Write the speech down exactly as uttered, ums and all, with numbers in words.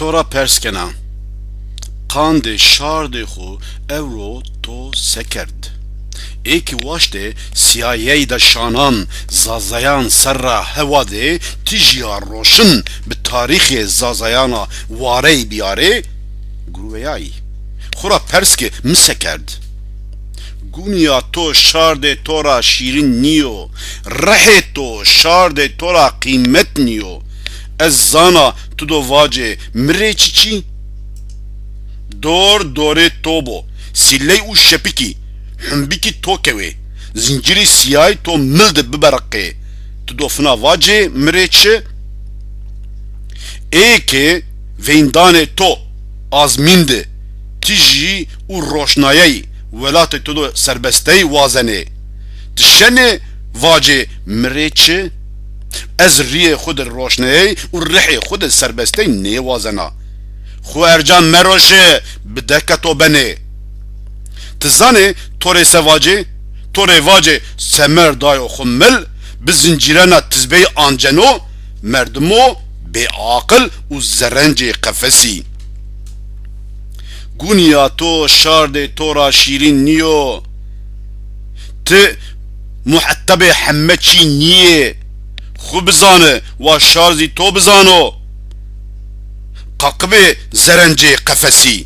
To ra pers kena, qandê şardê xo ewro to se kerd? Ê ki waştê siyayey de şanan Zazayan ser ra hewa dê tijîya roşin bi tarîxê Zazayana warey biyarê, gurweyay. Xo ra pers ki mi se kerd? Guniya to şardê to ra şîrin niyo, rihê to şardê to ra qîmet niyo. Ez zana tu do vacê mi rê çiçî? Dor dorê to bo, sîley û şepikî, humbikî to kewê, zincirî siyay to mil di biberiqê. Tu do fina vacê mi rê çi? Ê ke veyndane to azmîn di, tijî û roşnayey welatê to do serbestey wazenê. Ti şenê vacê mi rê çi? Ez rîyê xwu di roşnayey û rihê xwu di serbestey nêwazena. Xwu ercan meroşi, bi deke to benê. Ti zanê to rê se vacê? To rê vacê semer dayo xwu mil, bi zincîrena tizbey anceno, merdimo bêaqil û zerencê qefesî. Guniya to şardê to ra şîrîn niyo. Ti muhetebê heme çî niyê. Xwu bizani, wa şar zî to bizano. Qaqibê zerencê qefesî.